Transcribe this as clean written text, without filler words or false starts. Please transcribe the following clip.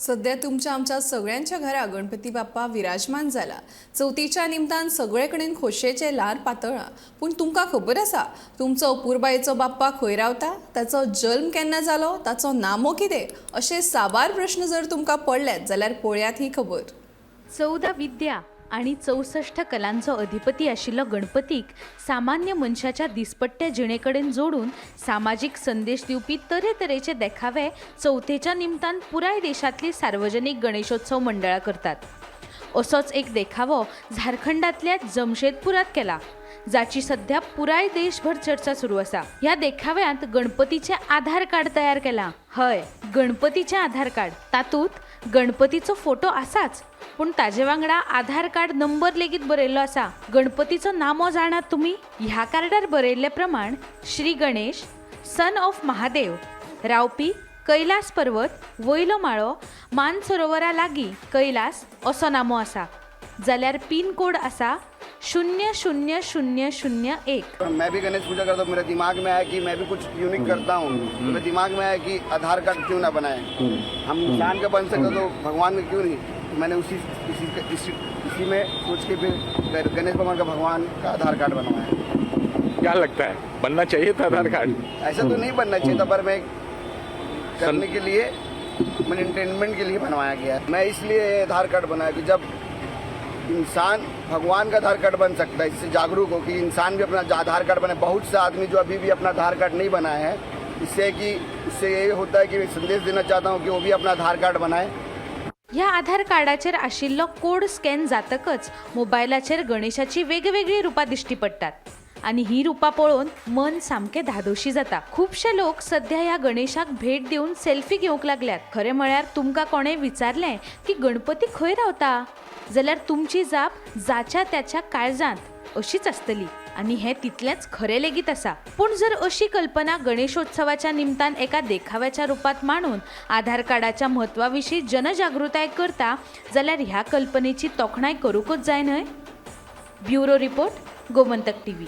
सध्या तुमच्या आमच्या सगळ्यांच्या घरा गणपती बाप्पा विराजमान जाला. चवथीच्या निमतान सगळे कडेन खोशयेचें ल्हार पातळ्ळां. पूण तुमकां खबर आसा तुमचो अपुरबायेचो बाप्पा खंय रावता, ताचो जल्म केन्ना जालो, ताचो नामो कितें, अशे साबार प्रश्न जर तुमकां पडल्यात जाल्यार पळयात ही खबर. 14 विद्या आनी 64 कलांचो अधिपती आशिल्लो गणपतीक सामान्य मनशाच्या दिसपट्ट्या जिणे कडेन जोडून सामाजीक संदेश दिवपी तरेतरेचे देखावे चवथेच्या निमतान पुराय देशांतली सार्वजनीक गणेशोत्सव मंडळां करतात. असोच एक देखावो झारखंडांतल्या जमशेदपुरात केला, जाची सध्या पुराय देशभर चर्चा सुरू आसा. ह्या देखाव्यांत गणपतीचें आधार कार्ड तयार केलां. हय, गणपतीचें आधार कार्ड. तातूंत गणपतीचो फोटो आसाच, पूण ताजे वांगडा आधार कार्ड नंबर लेगीत बरयल्लो आसा. गणपतीचो नामो जाणात तुमी? ह्या कार्डार बरयल्ले प्रमाण श्री गणेश सन ऑफ महादेव, रावपी कैलास पर्वत, वयलो माळो, मानसरोवरा लागीं कैलास असो नामो आसा. जाल्यार पिन कोड आसा 0 0 0 0 1. मैं भी गणेश पूजा करता हूँ. मेरे दिमाग में आया कि मैं भी कुछ यूनिक करता हूँ. तो मेरे दिमाग में आया कि आधार कार्ड क्यों ना बनाए. हम इंसान का बन सकते तो भगवान का क्यों नहीं? तो मैंने उसी इसी इसी इसी में सोच के फिर गणेश भगवान का आधार कार्ड बनवाया. क्या लगता है, बनना चाहिए था आधार कार्ड? ऐसा तो नहीं बनना चाहिए था, पर मैं करने के लिए, मैंने एंटरटेनमेंट के लिए बनवाया गया. मैं इसलिए आधार कार्ड बनाया कि जब इंसान भगवान का आधार कार्ड बन सकता है, इससे जागरूक हो कि इंसान भी अपना आधार कार्ड बनाए. बहुत से आदमी जो अभी भी अपना आधार कार्ड नहीं बनाए हैं, इससे ये होता है कि संदेश देना चाहता हूँ कि वो भी अपना आधार कार्ड बनाए. ह्या आधार कार्डाचेर आशिल्लो कोड स्कॅन जातकच मोबायलाचेर गणेशाची वेगवेगळीं रुपां दिश्टी पडटात आनी ही रुपां पळोवन मन सामकें धादोशी जाता. खुबशे लोक सध्या ह्या गणेशाक भेट दिवन सेल्फी घेवंक लागल्यात. खरें म्हळ्यार तुमकां कोणें विचारलें की गणपती खंय रावता जाल्यार तुमची जाप जाच्या त्याच्या काळजांत अशीच आसतली आनी हें तितलेंच खरें लेगीत आसा. पूण जर अशी कल्पना गणेशोत्सवाच्या निमतान एका देखाव्याच्या रुपांत मांडून आधार कार्डाच्या म्हत्वा विशीं जनजागृताय करता जाल्यार ह्या कल्पनेची तोखणाय करूंकच जाय न्हय? Bureau report, Gomantak TV.